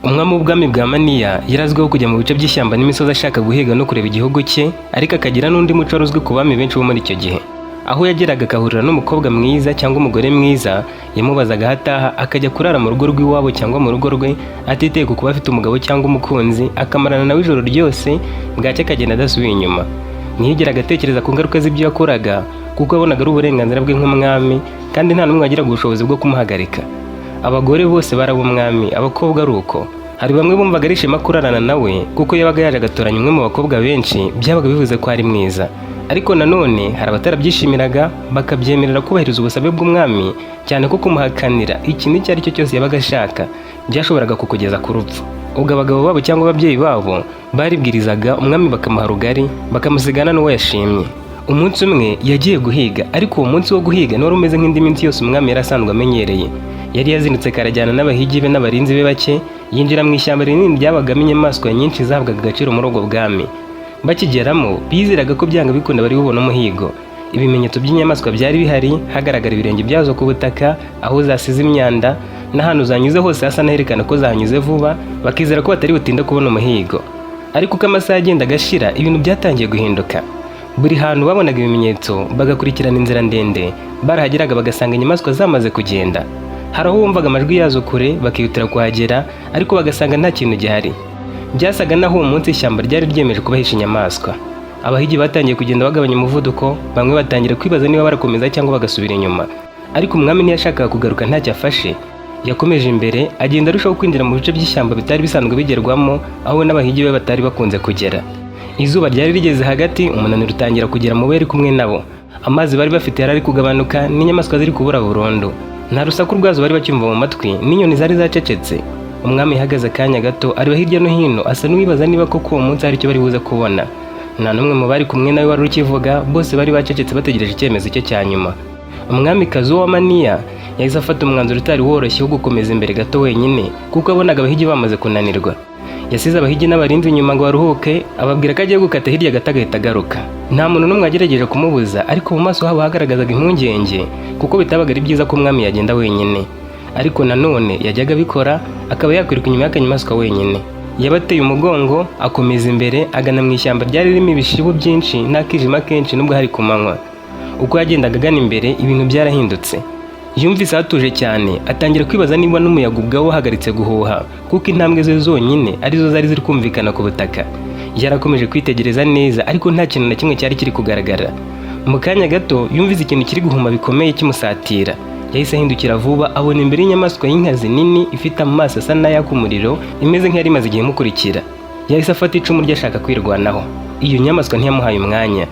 Umwami w'ubwami bwa Maniya yari azwiho kujya mu bice by'ishyamba n'imisozi ashaka guhiga no kureba igihugu cye, ariko akagira n'undi muco wari uzwi ku bami benshi bo muri icyo gihe. Aho yageraga agahurira n'umukobwa mwiza cyangwa umugore mwiza, yamubazaga aho ataha, akajya kurara mu rugo rw'iwabo cyangwa mu rugo rwe, atiteye ku kuba afite umugabo cyangwa umukunzi, akamarana nawe ijoro ryose, bwacya akagenda adasubiye inyuma. Ntiyigeraga atekereza ku ngaruka z'ibyo yakoraga, kuko yabonaga ari uburenganzira bwe nk'umwami, kandi nta n'umwe wagiraga ubushobozi bwo kumuhagarika. Abagore bose bari ab'umwami, abakobwa ari uko. Hari bamwe bumvaga ari ishema kurarana nawe, kuko yabaga yaje agatoranya umwe mu bakobwa benshi, byabaga bivuze ko ari mwiza. Ariko nanone hari abatarabyishimiraga, bakabyemerera kubahiriza ubusabe bw'umwami, cyane ko kumuhakanira ikintu icyo ari cyo cyose yabaga ashaka byashoboraga kukugeza ku rupfu. Ubwo abagabo babo cyangwa ababyeyi babo baribwirizaga umwami bakamuha rugari, bakamusigana n'uwo yashimye. Umunsi umwe yagiye guhiga, ariko uwo munsi wo guhiga ntiwari umeze nk'indi minsi yose umwami yari asanzwe amenyereye. Yari yazindutse kare, ajyana n'abahigi be n'abarinzi be bake, yinjira mu ishyamba rinini ryabagamo inyamaswa nyinshi zahabwaga agaciro muri ubwo bwami. Bakigeramo bizeraga ko byanga bikunda bari bubone umuhigo. Ibimenyetso by'inyamaswa byari bihari, hagaragara ibirenge byazo ku butaka, aho zasize imyanda n'ahantu zanyuze hose hasa n'aherekana ko zahanyuze vuba, bakizera ko batari butinde kubona umuhigo. Ariko uko amasaha agenda agashira, ibintu byatangiye guhinduka. Buri hantu babonaga ibimenyetso bagakurikirana inzira ndende, barahageraga bagasanga inyamaswa zamaze kugenda. Hari aho bumvaga amajwi yazo kure, bakihutira kuhagera, ariko bagasanga nta kintu gihari. Byasaga naho uwo munsi ishyamba ryari ryemeje kubahisha inyamaswa. Abahigi batangiye kugenda bagabanya umuvuduko, bamwe batangira kwibaza niba barakomeza cyangwa bagasubira inyuma. Ariko umwami ntiyashakaga kugaruka ntacyo afashe. Yakomeje imbere, agenda arushaho kwinjira mu bice by'ishyamba bitari bisanzwe bigerwamo, aho we n'abahigi be batari bakunze kugera. Izuba ryari rigeze hagati, umunaniro utangira kugera mu bo yari kumwe nabo. Amazi bari bafite yari ari kugabanuka, n'inyamaswa ziri kubura burundu. Nta rusaku rwazo bari bacyumva mu matwi, n'inyoni zari zacecetse. Umwami yahagaze akanya gato, areba hirya no hino, asa n'uwibaza niba koko uwo munsi hari icyo bari buze kubona. Nta n'umwe mu bari kumwe nawe wari ukivuga, bose bari bacecetse bategereje icyemezo cye cya nyuma. Umwamikazi wa Maniya yahise afata umwanzuro utari woroshye wo gukomeza imbere gato wenyine, kuko yabonaga abahigi bamaze kunanirwa. Yasize abahigi n'abarinzi inyuma ngo baruhuke, ababwira ko agiye gukata hirya gato agahita agaruka. Nta muntu n'umwe wagerageje kumubuza, ariko mu maso habo hagaragazaga impungenge, kuko bitabaga ari byiza ko umwami yagenda wenyine. Ariko nanone yajyaga abikora, akaba yakwiruka inyuma y'akanyamaswa wenyine. Yabateye umugongo, akomeza imbere, agana mu ishyamba ryari ririmo ibishibu byinshi n'akijima kenshi nubwo hari ku manywa. Uko yagendaga agana imbere, ibintu byarahindutse. Yumvise hatuje cyane, atangira kwibaza niba n'umuyaga ubwawo wahagaritse guhuha, kuko intambwe ze zonyine arizo zari ziri kumvikana ku butaka. Yarakomeje kwitegereza neza, ariko nta kintu na kimwe cyari kiri kugaragara. Mu kanya gato yumvise ikintu kiri guhuma bikomeye kimusatira. Yahise ahindukira vuba, abona imbere y'inyamaswa y'inkazi nini, ifite amaso asa n'ayaka umuriro, imeze nk'iyari imaze igihe imukurikira. Yahise afata icumu rye ashaka kwirwanaho. Iyo nyamaswa ntiyamuhaye umwanya,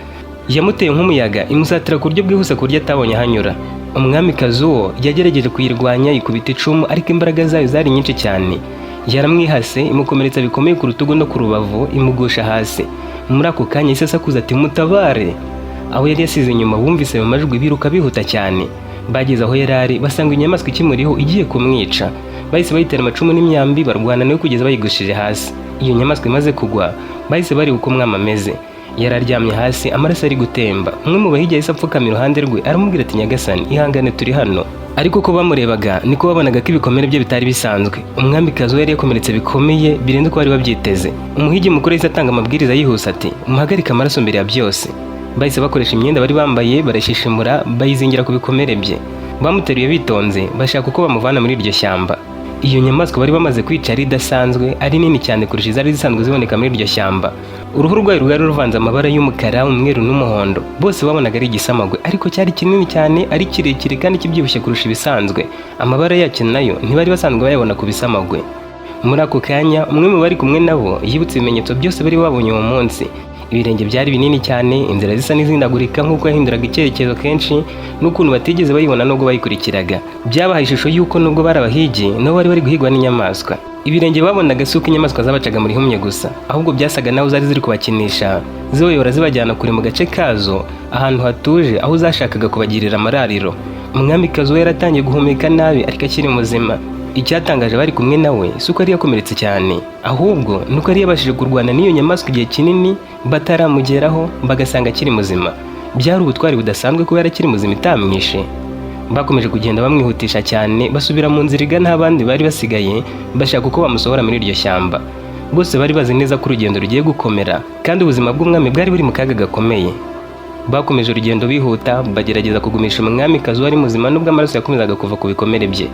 yamuteye nk'umuyaga, imusatira ku buryo bwihuse, ku buryo atabonye ahanyura. Umwamikazi uwo yagerageje kuyirwanya, yikubita icumu, ariko imbaraga zayo zari nyinshi cyane. Yaramwihase, imukomeretsa bikomeye ku rutugu no ku rubavu, imugusha hasi. Muri ako kanya yahise asakuza ati: "Mutabare!" Aho yari yasize inyuma bumvise mu majwi, biruka bihuta cyane. Bageze aho yari ari, basanga inyamaswa ikimuriho igiye kumwica. Bahise bayitera amacumu n'imyambi, barwana nayo kugeza bayigushije hasi. Iyo nyamaswa imaze kugwa, bahise bareba uko umwami ameze. Yari aryamye hasi, amaraso ari gutemba. Umwe mu bahigi yahise apfukama iruhande rwe, aramubwira ati: "Nyagasani, ihangane, turi hano." Ariko uko bamurebaga niko babonaga ko ibikomere bye bitari bisanzwe. Umwamikazi we yari yakomeretse bikomeye birenze uko bari babyiteze. Umuhigi mukuru yahise atanga amabwiriza yihuse ati: "Muhagarike amaraso mbere ya byose." Bahise bakoresha imyenda bari bambaye, barayishishimura, bayizingira ku bikomere bye. Bamuteruye bitonze, bashaka uko bamuvana muri iryo shyamba. Iyo nyamaswa bari bamaze kwica ari idasanzwe, ari nini cyane kurusha izari zisanzwe ziboneka muri iryo shyamba. Uruhu rwayo rwari ruvanze amabara y'umukara, umweru n'umuhondo. Bose babonaga ari igisamagwe, ariko cyari kinini cyane, ari kirekire kandi kibyibushye kurusha ibisanzwe. Amabara yacyo nayo ntibari basanzwe bayabona ku bisamagwe. Muri ako kanya umwe mu bari kumwe nabo yibutse ibimenyetso byose bari babonye uwo munsi: ibirenge byari binini cyane, inzira zisa n'izindagurika nk'uko yahinduraga icyerekezo kenshi, n'ukuntu batigeze bayibona nubwo bayikurikiraga. Byabahaye ishusho y'uko nubwo bari abahigi, nabo bari bari guhigwa n'inyamaswa. Ibirenge babonaga si uko inyamaswa zabacaga muri humye gusa, ahubwo byasaga naho zari ziri kubakinisha, zibayobora, zibajyana kure mu gace kazo, ahantu hatuje, aho zashakaga kubagirira amarariro. Umwamikazi we yaratangiye guhumeka nabi, ariko akiri muzima. Icyatangaje bari kumwe nawe si uko yari yakomeretse cyane, ahubwo ni uko yari yabashije kurwana n'iyo nyamaswa igihe kinini bataramugeraho, bagasanga akiri muzima. Byari ubutwari budasanzwe kuba yarakiri muzima itamwishe. Bakomeje kugenda bamwihutisha cyane, basubira mu nzira igana aho abandi bari basigaye, bashaka uko bamusohora muri iryo shyamba. Bose bari bazi neza ko urugendo rugiye gukomera kandi ubuzima bw'umwami bwari buri mu kaga gakomeye. Bakomeje urugendo bihuta, bagerageza kugumisha umwamikazi wari muzima nubwo amaraso yakomezaga kuva ku bikomere bye.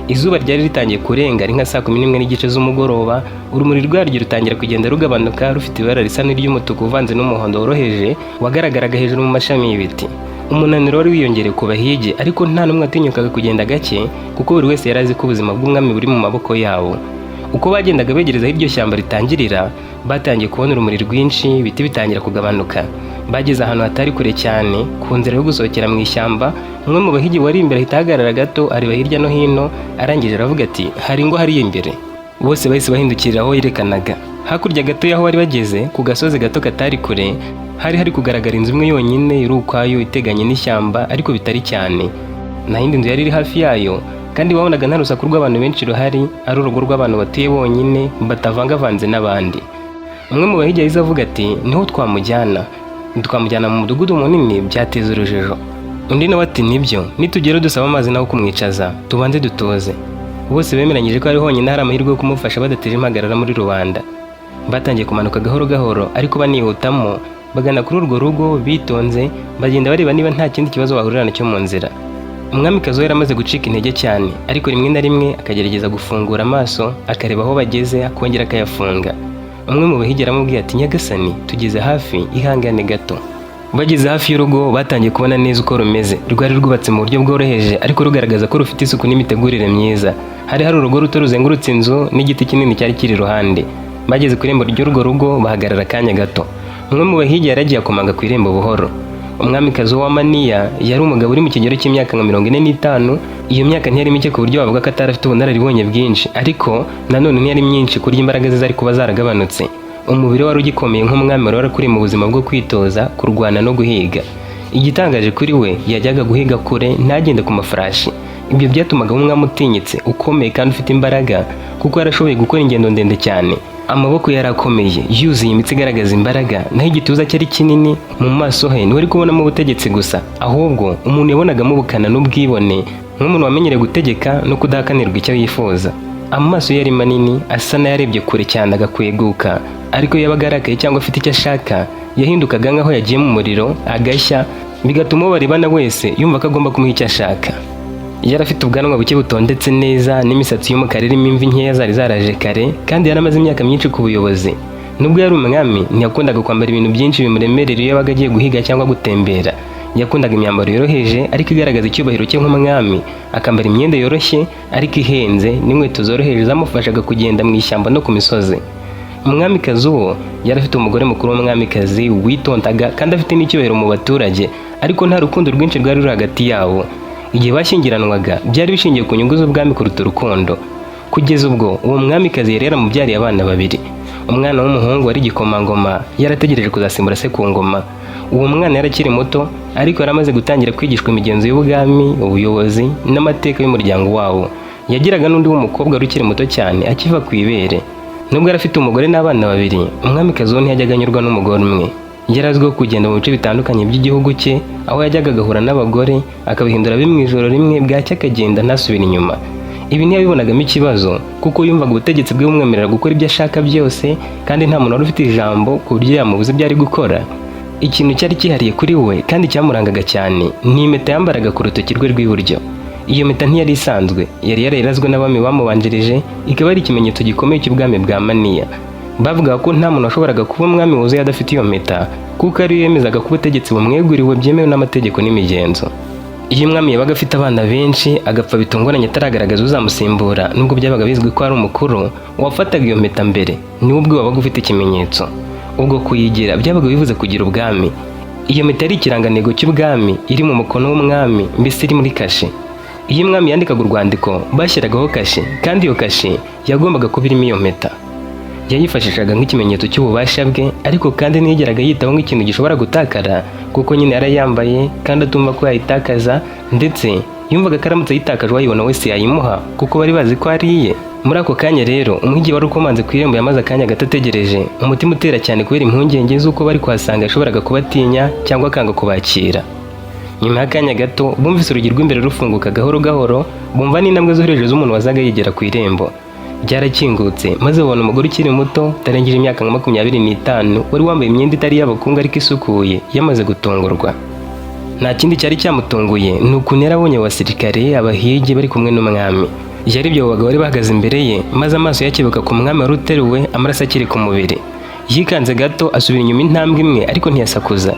Izuba ryari ritangiye kurenga ari nka 11:30 z'umugoroba, urumuri rwaryo rutangira kugenda rugabanuka, rufite ibara risa n'iry'umutuku uvanze n'umuhondo woroheje wagaragaraga hejuru mu mashami y'ibiti. Umunaniro wari wiyongereye ku bahigi, ariko nta n'umwe watinyukaga kugenda gake kuko buri wese yari azi ko ubuzima bw'umwami buri mu maboko yabo. Uko bagendaga begereza aho iryo shyamba ritangirira, batangiye kubona urumuri rwinshi, ibiti bitangira kugabanuka. Bageze ahantu hatari kure cyane ku nzira yo gusohokera mu ishyamba, umwe mu bahigi wari imbere ahita ahagarara gato, areba hirya no hino, arangije aravuga ati: "Hari ingo hariya imbere." Bose bahise bahindukirira aho yerekanaga. Hakurya gato y'aho bari bageze, ku gasozi gato katari kure, hari hari kugaragara inzu imwe yonyine iri ukwayo, iteganye n'ishyamba ariko bitari cyane. Nta yindi nzu yari iri hafi yayo, kandi wabonaga nta rusaku rw'abantu benshi ruhari, ari urugo rw'abantu batuye bonyine batavangavanze n'abandi. Umwe mu bahigi yahise avuga ati: "Niho twamujyana, twamujyana mu mudugudu munini byateza urujijo." Undi nawe ati: "Nibyo, nitugera dusaba amazi naho kumwicaza, tubanze dutoze." Bose bemeranyije ko ari honyine hari amahirwe yo kumufasha badateje impagarara muri rubanda. Batangiye kumanuka gahoro gahoro ariko banihutamo, bagana kuri urwo rugo bitonze, bagenda bareba niba nta kindi kibazo bahurira nacyo mu nzira. Umwamikazi we yari amaze gucika intege cyane, ariko rimwe na rimwe akagerageza gufungura amaso akareba aho bageze, akongera akayafunga. Umwe mu bahigi aramubwiye ati: "Nyagasani, tugeze hafi, ihangane gato." Bageze hafi y'urugo, batangiye kubona neza uko rumeze. Rwari rwubatse mu buryo bworoheje ariko rugaragaza ko rufite isuku n'imitegurire myiza. Hari hari urugo ruto ruzengurutse inzu n'igiti kinini cyari kiri iruhande. Bageze ku irembo ry'urwo rugo, bahagarara akanya gato. Umwe mu bahigi yaragiye akomanga ku irembo buhoro. Umwamikazi wa Maniya yari umugabo uri mu kigero cy'imyaka nka 45. Iyo myaka ntiyari mike ku buryo bavuga ko atari afite ubunararibonye bwinshi, ariko nanone ntiyari myinshi ku buryo imbaraga ze zari kuba zaragabanutse. Umubiri we wari ugikomeye nk'umwami wari warakuriye mu buzima bwo kwitoza kurwana no guhiga. Igitangaje kuri we, yajyaga guhiga kure, ntagende ku mafarashi. Ibyo byatumaga umwami utinyitse, ukomeye kandi ufite imbaraga, kuko yarashoboye gukora ingendo ndende cyane. Amaboko yari akomeye, yuzuye imitsi igaragaza imbaraga, naho igituza cyari kinini. Mu maso he ntiwari kubonamo ubutegetsi gusa, ahubwo umuntu yabonagamo ubukana n'ubwibone, nk'umuntu wamenyereye gutegeka no kudahakanirwa icyo yifuza. Amaso ye yari manini, asa n'ayarebye kure cyane agakweguka, ariko iyo yabaga arakaye cyangwa afite icyo ashaka, yahindukaga nk'aho yagiye mu muriro agashya, bigatuma uwo barebana wese yumva ko agomba kumuha icyo ashaka. Yari afite ubwanwa buke butondetse neza n'imisatsi y'umukara irimo imvi nkeya zari zaraje kare, kandi yari amaze imyaka myinshi ku buyobozi. Nubwo yari umwami, ntiyakundaga kwambara ibintu byinshi bimuremerera iyo yabaga agiye guhiga cyangwa gutembera. Yakundaga imyambaro yoroheje ariko igaragaza icyubahiro cye nk'umwami, akambara imyenda yoroshye ariko ihenze n'inkweto zoroheje zamufashaga kugenda mu ishyamba no ku misozi. Umwamikazi uwo yari afite umugore mukuru w'umwamikazi witondaga kandi afite n'icyubahiro mu baturage, ariko nta rukundo rwinshi rwari ruri hagati yabo. Igihe bashyingiranwaga, byari bishingiye ku nyungu z'ubwami kuruta urukundo. Kugeza ubwo, uwo mwamikazi yari yaramubyariye abana babiri. Umwana w'umuhungu wari igikomangoma, yarategereje kuzasimbura se ku ngoma. Uwo mwana yari akiri muto, ariko yari amaze gutangira kwigishwa imigenzo y'ubwami, ubuyobozi n'amateka y'umuryango wawo. Yagiraga n'undi w'umukobwa wari ukiri muto cyane, akiva ku ibere. Nubwo yari afite umugore n'abana babiri, umwamikazi we ntiyajyaga anyurwa n'umugore umwe. Yari azwiho kugenda mu bice bitandukanye by'igihugu cye, aho yajyaga agahura n'abagore akabihindura abe mu ijoro rimwe, bwacya akagenda ntasubire inyuma. Ibi ntiyabibonagamo ikibazo, kuko yumvaga ubutegetsi bwe bumwemerera gukora ibyo ashaka byose, kandi nta muntu wari ufite ijambo ku buryo yamubuza ibyo ari gukora. Ikintu cyari cyihariye kuri we kandi cyamurangaga cyane ni impeta yambaraga ku rutoki rwe rw'iburyo. Iyo mpeta ntiyari isanzwe, yari yarayirazwe n'abami bamubanjirije, ikaba ari ikimenyetso gikomeye cy'ubwami bwa Maniya. Bavugaga ko nta muntu washoboraga kuba umwami wuzuye adafite iyo mpeta, kuko ariyo yemezaga ko ubutegetsi bumweguriwe byemewe n'amategeko n'imigenzo. Iyo umwami yabaga afite abana benshi, agapfa bitunguranye ataragaragaza uzamusimbura, nubwo byabaga bizwi ko ari umukuru, uwafataga iyo mpeta mbere niwe ubwe wabaga ufite ikimenyetso. Ubwo kuyigira byabaga bivuze kugira ubwami. Iyo mpeta yari ikirangantego cy'ubwami, iri mu mukono w'umwami, mbese iri muri kashe. Iyo umwami yandikaga urwandiko, bashyiragaho kashe, kandi iyo kashe yagombaga kuba irimo iyo mpeta. Yayifashishaga nk'ikimenyetso cy'ububasha bwe, ariko kandi ntiyigeraga yitaho nk'ikintu gishobora gutakara, kuko nyine yarayambaye kandi atumva ko yayitakaza. Ndetse yumvaga ko aramutse ayitakaje, uwayibona wese yayimuha, kuko bari bazi ko ari iye. Muri ako kanya rero, umuhigi wari ukomanze ku irembo yamaze akanya gato ategereje, umutima utera cyane kubera impungenge z'uko bari kuhasanga yashoboraga kubatinya cyangwa akanga kubakira. Nyuma y'akanya gato bumvise urugi rw'imbere rufunguka gahoro gahoro, bumva n'intambwe zoroheje z'umuntu wazaga yegera ku irembo. Ryarakingutse maze babona umugore ukiri muto utarengeje imyaka nka 25, wari wambaye imyenda itari iy'abakungu ariko isukuye, yamaze gutungurwa. Nta kindi cyari cyamutunguye ni ukuntu yarabonye abo basirikare, abahigi bari kumwe n'umwami. Yarebye abo bagabo bari bahagaze imbere ye, maze amaso yakebuka ku mwami wari uteruwe, amaraso akiri ku mubiri. Yikanze gato, asubira inyuma intambwe imwe, ariko ntiyasakuza.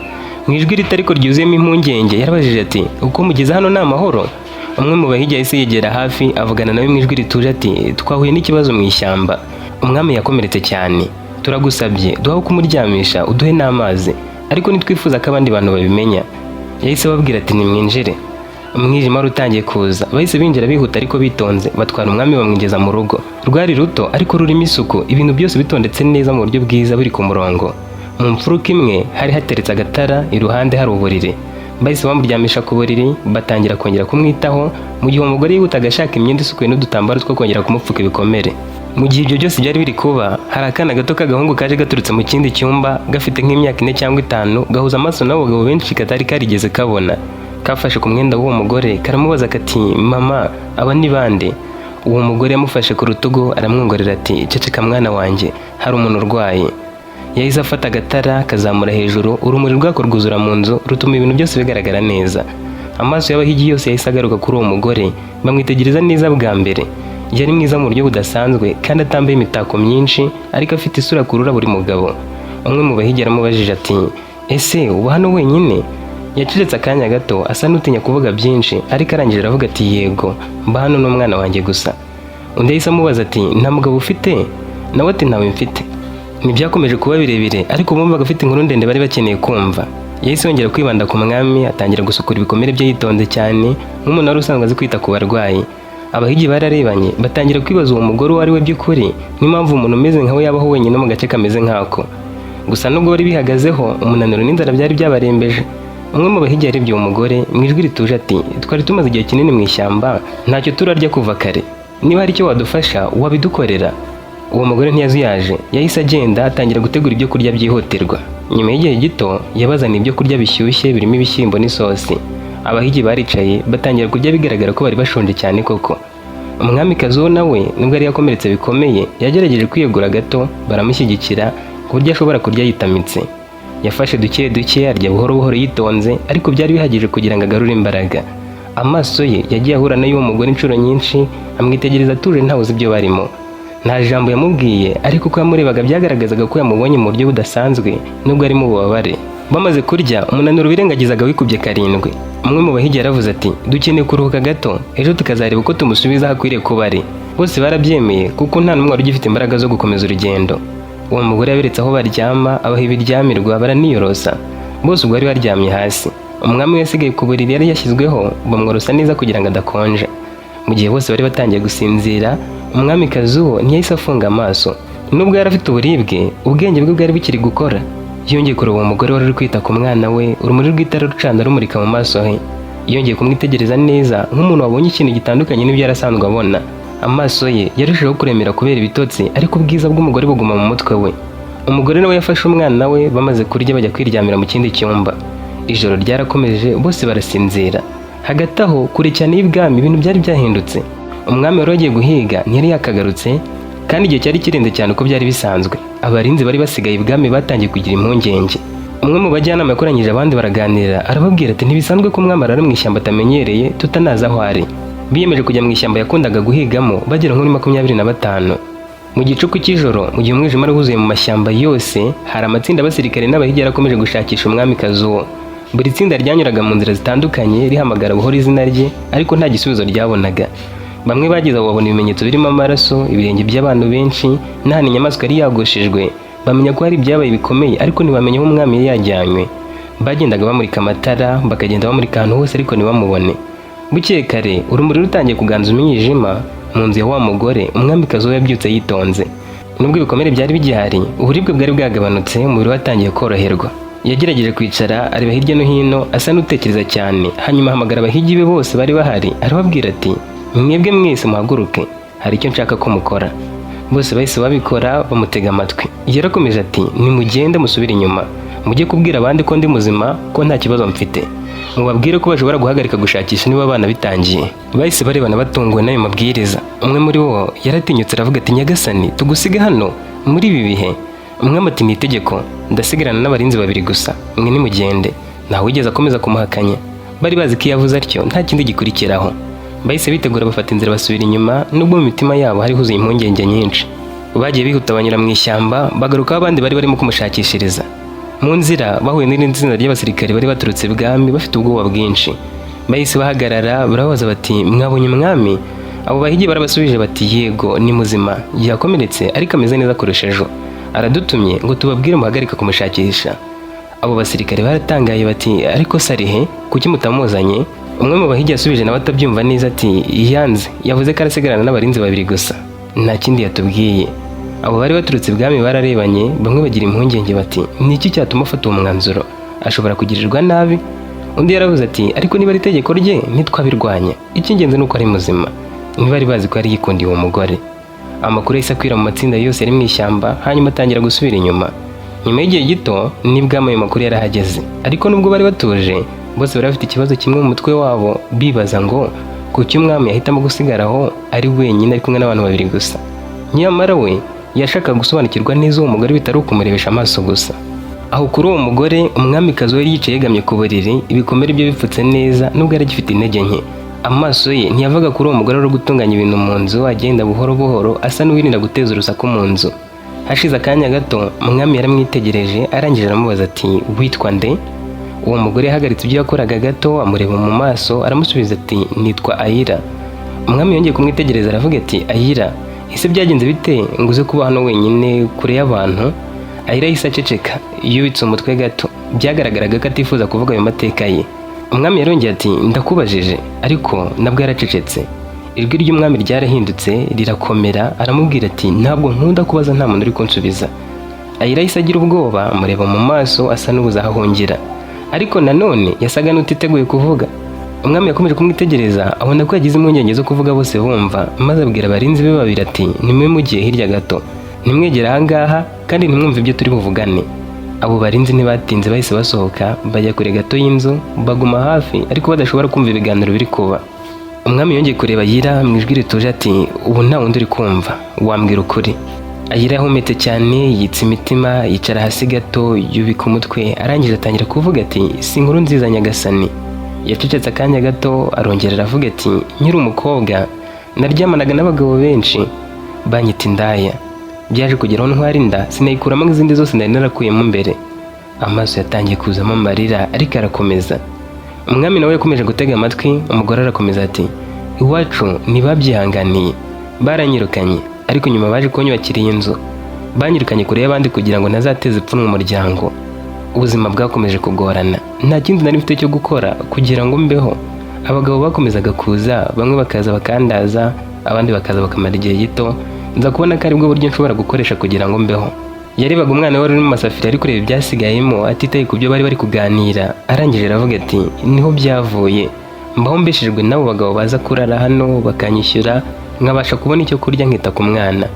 Mu ijwi rito ariko ryuzuyemo impungenge yarabajije ati: "Uko mugeze hano ni amahoro?" Umwe mu bahigi yahise yegera hafi, avugana nawe mu ijwi rituje ati: "Twahuye n'ikibazo mu ishyamba, umwami yakomeretse cyane. Turagusabye duhawe kumuryamisha, uduhe n'amazi, ariko ntitwifuza ko abandi bantu babimenya." Yahise ababwira ati: "Nimwinjire." Umwijima wari utangiye kuza. Bahise binjira bihuta ariko bitonze, batwara umwami bamwinjiza mu rugo. Rwari ruto ariko rurimo isuku, ibintu byose bitondetse neza mu buryo bwiza, buri ku murongo. Mu mfuruka imwe hari hateretse agatara, iruhande hari uburiri. Bahise bamuryamisha ku buriri, batangira kongera kumwitaho, mu gihe umugore yihutaga ashaka imyenda isukuye n'udutambaro two kongera kumupfuka ibikomere. Mu gihe ibyo byose byari biri kuba, hari akana gato k'agahungu kaje gaturutse mu kindi cyumba, gafite nk'imyaka 4 cyangwa 5, gahuza amaso n'abo bagabo benshi katari karigeze kabona. Kafashe ku mwenda w'uwo mugore, karamubaza kati: "Mama, aba ni bande?" Uwo mugore yamufashe ku rutugu, aramwongorera ati: "Ceceka mwana wanjye, hari umuntu urwaye." Yahise afata agatara kazamura hejuru, urumuri rwako rwuzura mu nzu, rutuma ibintu byose bigaragara neza. Amaso y'abahigi yose yahise agaruka kuri uwo mugore, bamwitegereza neza bwa mbere. Yari mwiza mu buryo budasanzwe kandi atambaye imitako myinshi, ariko afite isura akurura buri mugabo. Umwe mu bahigi yaramubajije ati: "Ese uba hano wenyine?" Yacecetse akanya gato, asa n'utinya kuvuga byinshi, ariko arangije aravuga ati: "Yego, mba hano n'umwana wanjye gusa." Undi yahise amubaza ati: "Nta mugabo ufite?" Nawe ati: "Ntawe mfite." Ntibyakomeje kuba birebire, ariko bumvaga afite inkuru ndende bari bakeneye kumva. Yahise yongera kwibanda ku mwami, atangira gusukura ibikomere bye yitonze cyane, nk'umuntu wari usanzwe azi kwita ku barwayi. Abahigi bararebanye, batangira kwibaza uwo mugore uwo ari we by'ukuri, n'impamvu umuntu umeze nkawe yabaho wenyine mu gace kameze nk'ako. Gusa nubwo bari bihagazeho, umunaniro n'inzara byari byabarembeje. Umwe mu bahigi yarebye uwo mugore mu ijwi rituje ati: "Twari tumaze igihe kinini mu ishyamba, ntacyo turarya kuva kare. Niba hari icyo wadufasha, wabidukorera." Uwo mugore ntiyazuyaje, yahise agenda atangira gutegura ibyo kurya byihutirwa. Nyuma y'igihe gito yabazaniye ibyo kurya bishyushye birimo ibishyimbo n'isosi. Abahigi baricaye, batangira kurya, bigaragara ko bari bashonje cyane koko. Umwamikazi wo nawe, nubwo yari yakomeretse bikomeye, yagerageje kwiyegura gato, baramushyigikira ku buryo ashobora kurya yitamitse. Yafashe duke duke, arya buhoro buhoro yitonze, ariko byari bihagije kugira ngo agarure imbaraga. Amaso ye yagiye ahura n'ay'uwo mugore inshuro nyinshi, amwitegereza atuje, ntawe uzi ibyo barimo. Nta jambo yamubwiye, ariko uko yamurebaga byagaragazaga ko yamubonye mu buryo budasanzwe, nubwo ari mu bubabare. Bamaze kurya, umunaniro wirengagizaga wikubye karindwi. Umwe mu bahigi yaravuze ati: "Dukeneye kuruhuka gato, ejo tukazareba uko tumusubiza aho akwiriye kuba ari." Bose barabyemeye, kuko nta n'umwe wari ugifite imbaraga zo gukomeza urugendo. Uwo mugore yaberetse aho baryama, abaha ibiryamirwa, baraniyorosa. Bose ubwo bari baryamye hasi. Umwami we yasigaye ku buriri yari yashyizweho, bamworosa neza kugira ngo adakonja. Mu gihe bose bari batangiye gusinzira, umwamikazi wo ntiyahise afunga amaso. Nubwo yari afite uburibwe, ubwenge bwe bwari bukiri gukora. Yongeye kureba uwo mugore wari uri kwita ku mwana we, urumuri rw'itara rucana rumurika mu maso he. Yongeye kumwitegereza neza, nk'umuntu wabonye ikintu gitandukanye n'ibyo yari asanzwe abona. Amaso ye yarushijeho kuremera kubera ibitotsi, ariko ubwiza bw'umugore buguma mu mutwe we. Umugore nawe yafashe umwana we, bamaze kurya bajya kwiryamira mu kindi cyumba. Ijoro ryarakomeje, bose barasinzira. Hagati aho, kure cyane y'ibwami, ibintu byari byahindutse. Umwami wari wagiye guhiga ntiyari yakagarutse, kandi igihe cyari kirenze cyane uko byari bisanzwe. Abarinzi bari basigaye ibwami batangiye kugira impungenge. Umwe mu bajyanama yakoranyije abandi, baraganira, arababwira ati: "Ntibisanzwe ko umwami arara mu ishyamba atamenyereye, tutanazi aho ari." Biyemeje kujya mu ishyamba yakundaga guhigamo, bagera nko muri 25. Mu gicuku cy'ijoro, mu gihe umwijima wari wuzuye mu mashyamba yose, hari amatsinda y'abasirikare n'abahigi yarakomeje gushakisha umwamikazi uwo. Buri tsinda ryanyuraga mu nzira zitandukanye, rihamagara buhoro izina rye, ariko nta gisubizo ryabonaga. Bamwe bageze aho babona ibimenyetso birimo amaraso, ibirenge by'abantu benshi n'ahantu inyamaswa yari yagushijwe, bamenya ko hari ibyabaye bikomeye, ariko ntibamenya aho umwami yari yajyanywe. Bagendaga bamurika amatara, bakagenda bamurika ahantu hose, ariko ntibamubone. Bukeye kare, urumuri rutangiye kuganza umwijima mu nzu ya wa mugore, umwamikazi we yabyutse yitonze. Nubwo ibikomere byari bigihari, uburibwe bwari bwagabanutse, umubiri watangiye koroherwa. Yagerageje kwicara, areba hirya no hino, asa n'utekereza cyane, hanyuma ahamagara abahigi be bose bari bahari, arababwira ati: "Mwebwe mwese muhaguruke, hari icyo nshaka ko mukora." Bose bahise babikora, bamutega amatwi. Yarakomeje ati: "Nimugende musubire inyuma, mujye kubwira abandi ko ndi muzima, ko nta kibazo mfite." Mubabwire ko bashobora guhagarika gushakisha niba abana bitangiye. Bahise barebana batunguwe n'ayo mabwiriza. Umwe muri bo yaratinyutse aravuga ati: "Nyagasani, tugusiga hano muri ibi bihe?" Umwami ati: "Ni itegeko, ndasigarana n'abarinzi babiri gusa, mwe nimugende." Ntawigeze akomeza kumuhakanya. Bari bazi ko iyo avuze atyo nta kindi gikurikiraho. Bahise bitegura, bafata inzira basubira inyuma, nubwo mu mitima yabo hari huzuye impungenge nyinshi. Bagiye bihuta, banyura mu ishyamba, bagaruka aho abandi bari barimo kumushakishiriza. Mu nzira bahuye n'irindi tsinda ry'abasirikare bari baturutse ibwami bafite ubwoba bwinshi. Bahise bahagarara, barababaza bati: "Mwabonye umwami?" Abo bahigi barabasubije bati: "Yego, ni muzima, yakomeretse ariko ameze neza kurusha ejo. Aradutumye ngo tubabwire muhagarike kumushakisha." Abo basirikare baratangaye bati: "Ariko se ari he? Kuki mutamuzanye?" Umwe mu bahigi yasubije nawe atabyumva neza ati: "Yanze, yavuze ko arasigarana n'abarinzi babiri gusa, nta kindi yatubwiye." Abo bari baturutse ibwami bararebanye, bamwe bagira impungenge bati: "Ni iki cyatuma afata uwo mwanzuro? Ashobora kugirirwa nabi." Undi yaravuze ati: "Ariko niba ari itegeko rye ntitwabirwanya, icy'ingenzi ni uko ari muzima." Ntibari bazi ko yari yikundiye uwo mugore. Amakuru yahise akwira mu matsinda yose yari mu ishyamba, hanyuma atangira gusubira inyuma. Nyuma y'igihe gito nibwo ayo makuru yarahageze. Ariko nubwo bari batuje, bose bari bafite ikibazo kimwe mu mutwe wabo, bibaza ngo kuki umwami yahitamo gusigara aho ari wenyine, ari kumwe n'abantu babiri gusa? Nyamara we yashakaga gusobanukirwa neza uwo mugore, bitari ukumurebesha amaso gusa. Aho kuri uwo mugore, umwamikazi we yari yicaye yegamye ku buriri, ibikomere bye bipfutse neza nubwo yari agifite intege nke. Amaso ye ntiyavaga kuri uwo mugore uri gutunganya ibintu mu nzu, agenda buhoro buhoro, asa n'uwirinda guteza urusaku mu nzu. Hashize akanya gato, umwami yaramwitegereje, arangije aramubaza ati: "Witwa nde?" Uwo mugore yahagaritse ibyo yakoraga gato, amureba mu maso, aramusubiza ati: "Nitwa Ayira." Umwami yongeye kumwitegereza, aravuga ati: "Ayira, ese byagenze bite ngo uze kuba hano wenyine kure y'abantu?" Ayira yahise aceceka, yubitse umutwe gato. Byagaragaraga ko atifuza kuvuga ayo mateka ye. Umwami yarongeye ati: "Ndakubajije." Ariko nabwo yaracecetse. Ijwi ry'umwami ryarahindutse rirakomera, aramubwira ati: "Ntabwo nkunda kubaza nta muntu uri kunsubiza." Ayira yahise agira ubwoba, amureba mu maso, asa n'ubuze aho ahungira, ariko nanone yasaga n'utiteguye kuvuga. Umwami yakomeje kumwitegereza, abona ko yagize impungenge zo kuvuga bose bumva, maze abwira abarinzi be babiri ati: "Nimwe mugiye hirya gato, ntimwegere ahangaha kandi ntimwumve ibyo turi buvugane." Abo barinzi ntibatinze, bahise basohoka bajya kure gato y'inzu, baguma hafi ariko badashobora kumva ibiganiro biri kuba. Umwami yongeye kureba Ayira mu ijwi rituje ati: "Ubu nta wundi uri kumva, wambwira ukuri?" Ayira yahumetse cyane, yitsa imitima, yicara hasi gato, yubika umutwe, arangije atangira kuvuga ati: "Si inkuru nziza, nyagasani." Yacecetse akanya gato, arongera aravuga ati: "Nkiri umukobwa naryamanaga n'abagabo benshi, banyita indaya. Byaje kugeraho ntwara inda, sinayikuramo nk'izindi zose nari narakuyemo mbere." Amaso yatangiye kuzamo amarira, ariko arakomeza. Umwami nawe yakomeje gutega amatwi. Umugore arakomeza ati: "Iwacu ntibabyihanganiye, baranyirukanye, ariko nyuma baje kunyubakira iyi nzu. Banyirukanye kure y'abandi kugira ngo ntazateze ipfunwe umuryango. Ubuzima bwakomeje kugorana, nta kindi nari mfite cyo gukora kugira ngo mbeho. Abagabo bakomezaga kuza, bamwe bakaza bakandaza, abandi bakaza bakamara igihe gito. Nza kubona ko aribwo buryo nshobora gukoresha kugira ngo mbeho." Yarebaga umwana we wari uri mu masafuriya, ari kureba ibyasigayemo, atitaye ku byo bari bari kuganira. Arangije aravuga ati: "Niho byavuye, mbaho mbeshejwe n'abo bagabo baza kurara hano, bakanyishyura, nkabasha kubona icyo kurya, nkita ku mwana.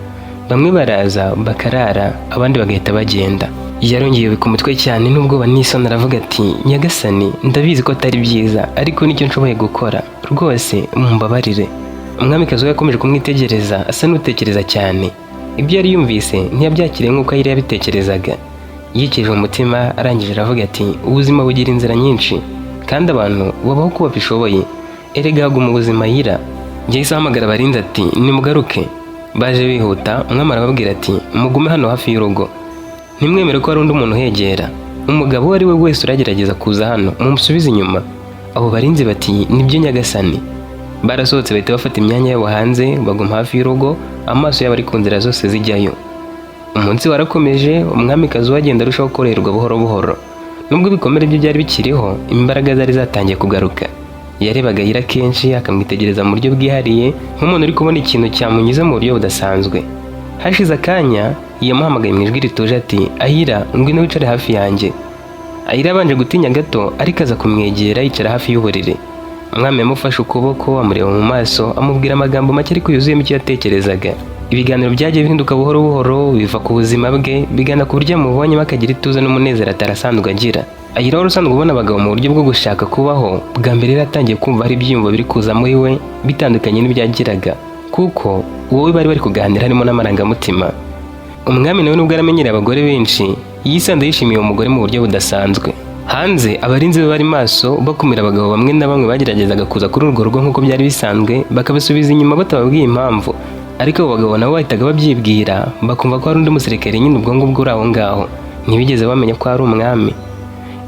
Bamwe baraza bakarara, abandi bagahita bagenda." Yarongeye yubika umutwe cyane n'ubwoba n'isoni, aravuga ati: "Nyagasani, ndabizi ko atari byiza, ariko nicyo nshoboye gukora, rwose mumbabarire." Umwamikazi we yakomeje kumwitegereza, asa n'utekereza cyane. Ibyo yari yumvise ntiyabyakiriye nk'uko yari yabitekerezaga. Yikije umutima, arangije aravuga ati: "Ubuzima bugira inzira nyinshi, kandi abantu babaho uko babishoboye. Erega haguma ubuzima, Yira." Yahise ahamagara abarinzi ati: "Nimugaruke." Baje bihuta. Umwami arababwira ati: "Mugume hano hafi y'urugo, ntimwemere ko hari undi muntu uhegera. Umugabo uwo ari we wese uragerageza kuza hano, mumusubize inyuma." Abo barinzi bati: "Nibyo, nyagasani." Barasohotse, bahita bafata imyanya yabo hanze, baguma hafi y'urugo, amaso yabo ari ku nzira zose zijyayo. Umunsi warakomeje, umwamikazi we agenda arushaho koroherwa buhoro buhoro. Nubwo ibikomere bye byari bikiriho, imbaraga zari zatangiye kugaruka. Yarebaga Ayira kenshi, akamwitegereza mu buryo bwihariye, nk'umuntu uri kubona ikintu cyamunyuze mu buryo budasanzwe. Hashize akanya, yamuhamagaye mu ijwi rituje ati: "Ayira, ngwino wicare hafi yanjye." Ayira yabanje gutinya gato, ariko aza kumwegera, yicara hafi y'uburiri. Umwami yamufashe ukuboko, amureba mu maso, amubwira amagambo make ariko yuzuyemo icyo yatekerezaga. Ibiganiro byagiye bihinduka buhoro buhoro, biva ku buzima bwe bigana ku buryo yamubonye bakagira ituze n'umunezero atarasanzwe agira. Ayira wari usanzwe ubona abagabo mu buryo bwo gushaka kubaho, bwa mbere yari atangiye kumva hari ibyiyumvo biri kuza muri we bitandukanye n'ibyagiraga, kuko wowe bari kuganira harimo n'amarangamutima. Umwami nawe, nubwo aramenyereye abagore benshi, yisanze yishimiye uwo mugore mu buryo budasanzwe. Hanze abarinzi be bari maso, bakumira abagabo bamwe na bamwe bageragezaga kuza kuri urwo rugo nk'uko byari bisanzwe, bakabasubiza inyuma batababwiye impamvu. Ariko abo bagabo nabo bahitaga babyibwira, bakumva ko hari undi musirikare nyine ubwo ngubwo uri aho ngaho. Ntibigeze bamenya ko ari umwami.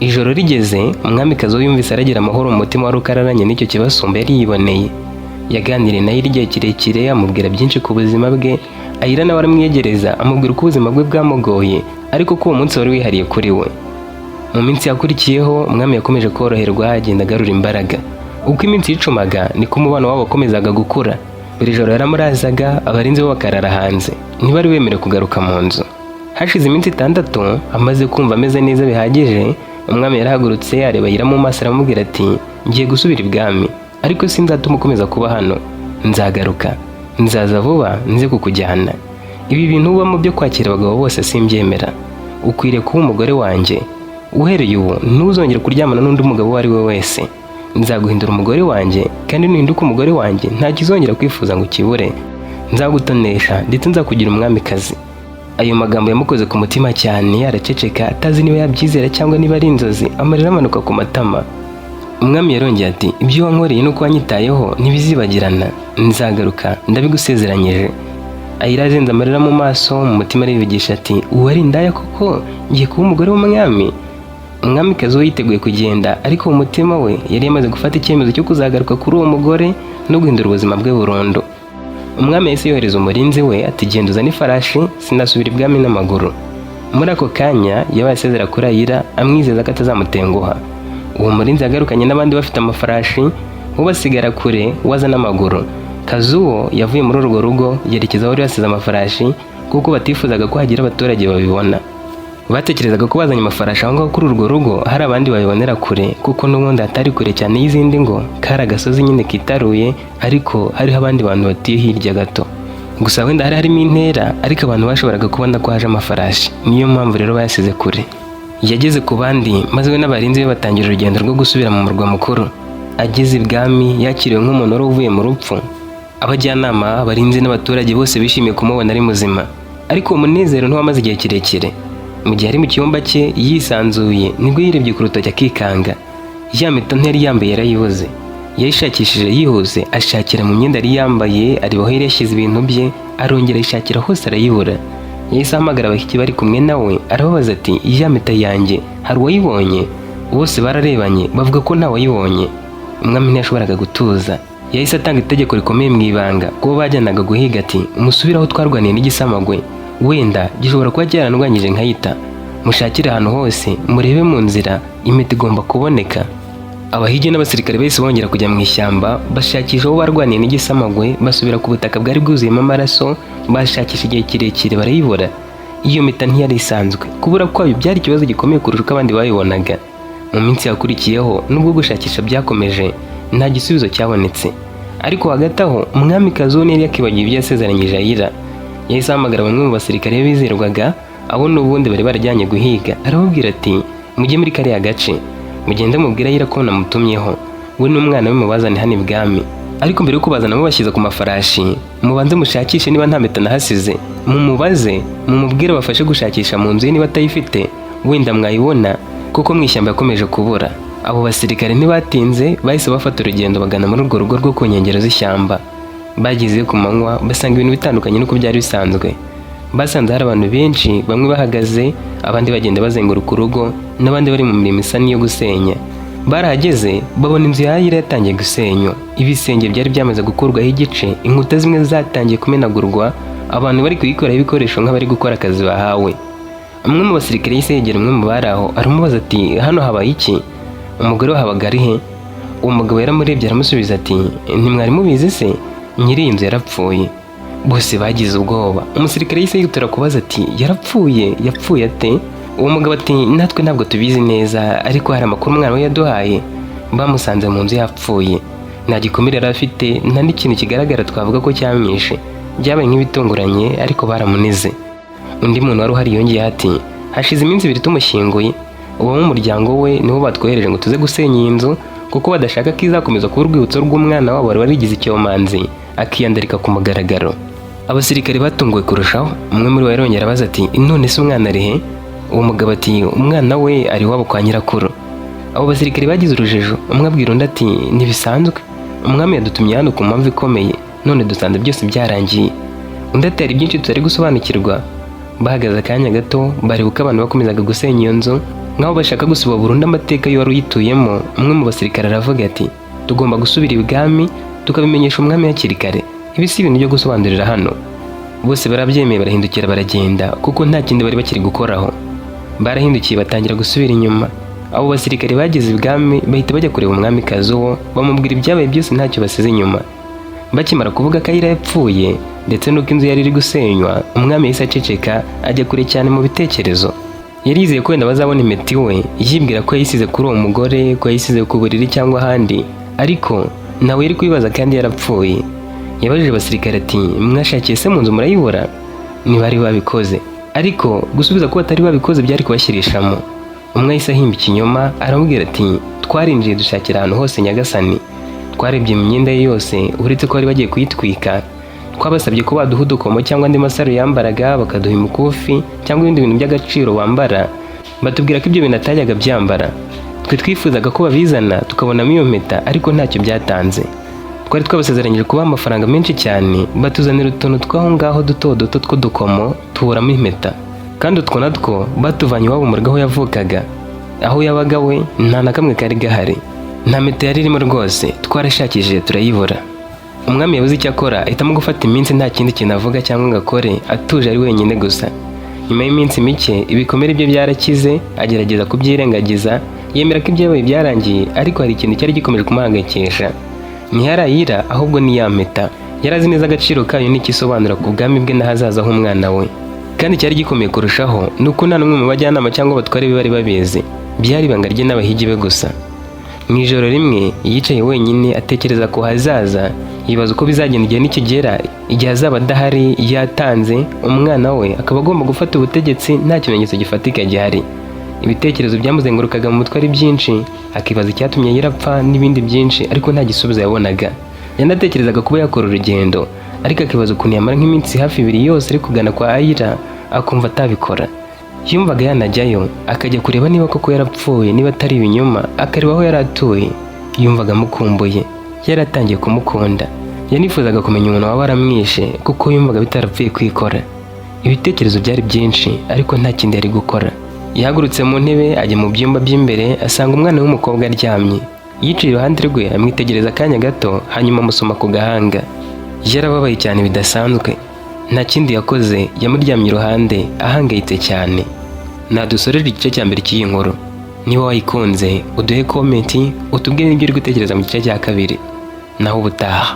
Ijoro rigeze, umwamikazi we yumvise aragira amahoro mu mutima wari ukararanye n'icyo kibasumba yari yiboneye. Yaganiriye nayo igihe kirekire, amubwira byinshi ku buzima bwe. Ayira nawe aramwiyegereza, amubwira uko ubuzima bwe bwamugoye, ariko ko uwo munsi wari wihariye kuri we. Mu minsi yakurikiyeho, umwami yakomeje koroherwa, agenda agarura imbaraga. Uko iminsi yicumaga, niko umubano wabo wakomezaga gukura. Buri joro yaramurazaga, abarinzi bo bakarara hanze, ntibari bemerewe kugaruka mu nzu. Hashize iminsi 6, amaze kumva ameze neza bihagije, umwami yarahagurutse, areba Ayira mu maso, aramubwira ati: "Ngiye gusubira ibwami, ariko sinzatuma ukomeza kuba hano. Nzagaruka, nzaza vuba nze kukujyana. Ibi bintu ubamo byo kwakira abagabo bose simbyemera. Ukwiriye kuba umugore wanjye. Uhereye ubu ntuzongere kuryamana n'undi mugabo uwo ari we wese. Nzaguhindura umugore wanjye, kandi nuhinduka umugore wanjye nta kizongera kwifuza ngo ukibure. Nzagutonesha, ndetse nzakugira umwamikazi." Ayo magambo yamukoze ku mutima cyane, araceceka, atazi niba yabyizera cyangwa niba ari inzozi. Amarira amanuka ku matama. Umwami yarongeye ati: "Ibyo wankoreye n'uko wanyitayeho ntibizibagirana. Nzagaruka, ndabigusezeranyije." Ayira azenze amarira mu maso, mu mutima arivugisha ati: "Uwo ari indaya koko? Ngiye kuba umugore w'umwami?" Umwamikazi we yiteguye kugenda, ariko mu mutima we yari yamaze gufata icyemezo cyo kuzagaruka kuri uwo mugore no guhindura ubuzima bwe burundu. Umwami yahise yohereza umurinzi we ati: "Genda uzane ifarashi, sinasubira ibwami n'amaguru." Muri ako kanya yabaye asezera kuri Ayira, amwizeza ko atazamutenguha. Uwo murinzi yagarukanye n'abandi bafite amafarashi, bo basigara kure, waza n'amaguru. Kazuwo yavuye muri urwo rugo yerekeza aho bari basize amafarashi, kuko batifuzaga ko hagira abaturage babibona. Batekerezaga ko bazanye amafarashi aho ngaho kuri urwo rugo hari abandi babibonera kure, kuko n'ubundi hatari kure cyane y'izindi ngo, kari agasozi nyine kitaruye, ariko hariho abandi bantu batuye hirya gato. Gusa wenda hari harimo intera, ariko abantu bashoboraga kubona ko haje amafarashi, niyo mpamvu rero bayasize kure. Yageze ku bandi, maze we n'abarinzi be batangira urugendo rwo gusubira mu murwa mukuru. Ageze ibwami yakiriwe nk'umuntu wari uvuye mu rupfu. Abajyanama, abarinzi n'abaturage bose bishimiye kumubona ari muzima, ariko uwo munezero ntiwamaze igihe kirekire. Mu gihe ari mu cyumba cye yisanzuye, nibwo yirebye ku rutoki akikanga. Ya mpeta ntiyari yambaye yarayibuze. Yayishakishije yihuse, ashakira mu myenda yari yambaye, areba aho yari yashyize ibintu bye, arongera ayishakira hose arayibura. Yahise ahamagara abashyitsi bari kumwe nawe, arababaza ati: "Ya mpeta yanjye hari uwayibonye?" Bose bararebanye, bavuga ko ntawayibonye. Umwami ntiyashoboraga gutuza. Yahise atanga itegeko rikomeye mu ibanga kubo bajyanaga guhiga, ati: "Musubire aho twarwaniye n'igisamagwe, wenda gishobora kuba cyarandwanyije nkayita. Mushakire ahantu hose, murebe mu nzira, impeta igomba kuboneka." Abahigi n'abasirikare bahise bongera kujya mu ishyamba, bashakisha aho barwaniye n'igisamagwe, basubira ku butaka bwari bwuzuyemo amaraso, bashakisha igihe kirekire barayibura. Iyo mpeta ntiyari isanzwe. Kubura kwayo byari ikibazo gikomeye kurusha uko abandi bayibonaga. Mu minsi yakurikiyeho, nubwo gushakisha byakomeje, nta gisubizo cyabonetse. Ariko hagati aho, umwamikazi we yari yakibagiwe ibyo yasezeranyije Ayira. Yahise ahamagara bamwe mu basirikare be bizerwaga, abo n'ubundi bari barajyanye guhiga, arababwira ati: "Mujye muri kariya gace, mugende mubwire Ayira ko namutumyeho, we n'umwana we mubazane hano ibwami. Ariko mbere yo kubazana mubashyize ku mafarashi, mubanze mushakishe niba nta mpeta nahasize. Mumubaze, mumubwire bafashe gushakisha mu nzu ye niba atayifite, wenda mwayibona, kuko mu ishyamba yakomeje kubura." Abo basirikare ntibatinze, bahise bafata urugendo bagana muri urwo rugo rwo ku nkengero z'ishyamba. Bagezeyo ku manywa, basanga ibintu bitandukanye n'uko byari bisanzwe. Basanze hari abantu benshi, bamwe bahagaze, abandi bagenda bazenguruka urugo, n'abandi bari mu mirimo isa n'iyo gusenya. Barahageze babona inzu ya Ayira yatangiye gusenywa. Ibisenge byari byamaze gukurwaho igice, inkuta zimwe zatangiye kumenagurwa, abantu bari kuyikoraho ibikoresho nk'abari gukora akazi bahawe. Umwe mu basirikare yahise yegera umwe mu bari aho, aramubaza ati: "Hano habaye iki? Umugore wahabaga ari he?" Uwo mugabo yaramurebye, aramusubiza ati: "Ntimwari mubizi se? Nyiri iyi nzu yarapfuye." Bose bagize ubwoba. Umusirikare yahise yihutira kubaza ati: "Yarapfuye? Yapfuye ate?" Uwo mugabo ati: "Natwe ntabwo tubizi neza, ariko hari amakuru umwana we yaduhaye. Bamusanze mu nzu yapfuye, nta gikomere yari afite, nta n'ikintu kigaragara twavuga ko cyamwishe. Byabaye nk'ibitunguranye, ariko baramunize. Undi muntu wari uhari yongeyeho ati: "Hashize iminsi 2 tumushyinguye. Ubu mu muryango we nibo batwohereje ngo tuze gusenya iyi nzu, kuko badashaka ko izakomeza kuba urwibutso rw'umwana wabo wari warigize icyomanzi, akiyandarika ku mugaragaro." Abasirikare batunguwe kurushaho. Umwe muri bo yarongera abaza ati: "None se umwana ari he?" Uwo mugabo ati: "Umwana we ari iwabo kwa nyirakuru." Abo basirikare bagize urujijo. Umwe abwira undi ati: "Ntibisanzwe, umwami yadutumye hano ku mpamvu ikomeye, none dusanze byose byarangiye." Undi ati: "Hari byinshi tutari gusobanukirwa." Bahagaze akanya gato, bareba uko abantu bakomezaga gusenya iyo nzu, nk'aho bashaka gusiba burundu amateka y'uwari uyituyemo. Umwe mu basirikare aravuga ati: "Tugomba gusubira ibwami tukabimenyesha umwami hakiri kare. Ibi si ibintu byo gusobanurira hano." Bose barabyemeye, barahindukira baragenda, kuko nta kindi bari bakiri gukoraho. Barahindukiye batangira gusubira inyuma. Abo basirikare bageze ibwami bahita bajya kureba umwamikazi uwo, bamubwira ibyabaye byose ntacyo basize inyuma. Bakimara kuvuga ko Ayira yapfuye ndetse n'uko inzu yari iri gusenywa, umwami yahise aceceka, ajya kure cyane mu bitekerezo. Yari yizeye ko wenda bazabona impeta iwe, yibwira ko yayisize kuri uwo mugore, ko yayisize ku buriri cyangwa ahandi, ariko nawe yari kubibaza kandi yarapfuye. Yabajije abasirikare ati: "Mwashakiye se mu nzu murayibura?" Ntibari babikoze, ariko gusubiza ko batari babikoze byari kubashyirishamo. Umwe ahise ahimba ikinyoma, aramubwira ati: "Twarinjiye dushakira ahantu hose nyagasani, twarebye mu myenda ye yose uretse ko bari bagiye kuyitwika. Twabasabye ko baduha udukomo cyangwa andi masaro yambaraga, bakaduha imikufi cyangwa ibindi bintu by'agaciro bambara, batubwira ko ibyo bintu atajyaga byambara. Twe twifuzaga ko babizana tukabonamo iyo mpeta, ariko ntacyo byatanze. Twari twabasezeranyije kubaha amafaranga menshi cyane, batuzanira utuntu tw'aho ngaho duto duto tw'udukomo, tuburamo impeta. Kandi utwo natwo batuvanye iwabo mu rugo aho yavukaga, aho yabaga we nta na kamwe kari gahari. Nta mpeta yari irimo rwose, twarashakishije turayibura." Umwami yabuze icyo akora, ahitamo gufata iminsi nta kindi kintu avuga cyangwa ngo akore, atuje ari wenyine gusa. Nyuma y'iminsi mike ibikomere bye byarakize, agerageza kubyirengagiza, yemera ko ibyabaye byarangiye, ariko hari ikintu cyari gikomeje kumuhangayikisha. Ntiyari Ayira, ahubwo ni ya mpeta. Yari azi neza agaciro kayo n'icyo isobanura ku bwami bwe n'ahazaza h'umwana we. Kandi cyari gikomeye kurushaho ni uko nta n'umwe mu bajyanama cyangwa abatware be bari babizi. Byari ibanga rye n'abahigi be gusa. Mu ijoro rimwe yicaye wenyine, atekereza ku hazaza, yibaza uko bizagenda igihe nikigera, igihe azaba adahari, yatanze, umwana we akaba agomba gufata ubutegetsi nta kimenyetso gifatika gihari. Ibitekerezo byamuzengurukaga mu mutwe ari byinshi, akibaza icyatumye yarapfa n'ibindi byinshi, ariko nta gisubizo yabonaga. Yanatekerezaga kuba yakora urugendo, ariko akibaza ukuntu yamara nk'iminsi hafi 2 yose ari kugana kwa Ayira, akumva atabikora. Yumvaga yanajyayo akajya kureba niba koko yarapfuye, niba atari ibinyoma, akareba aho yari atuye. Yumvaga amukumbuye, yari atangiye kumukunda. Yanifuzaga kumenya umuntu waba waramwishe, kuko yumvaga bitarapfuye kwikora. Ibitekerezo byari byinshi, ariko nta kindi yari gukora. Yahagurutse mu ntebe, ajya mu byumba by'imbere, asanga umwana w'umukobwa aryamye. Yicaye iruhande rwe, amwitegereza akanya gato, hanyuma amusoma ku gahanga. Yarababaye cyane bidasanzwe. Nta kindi yakoze, yamuryamye iruhande ahangayitse cyane. Nadusoreje igice cya mbere cy'iyi nkuru. Niba wayikunze, uduhe comment, utubwire n'ibyo uri gutekereza mu gice cya kabiri. Naho ubutaha.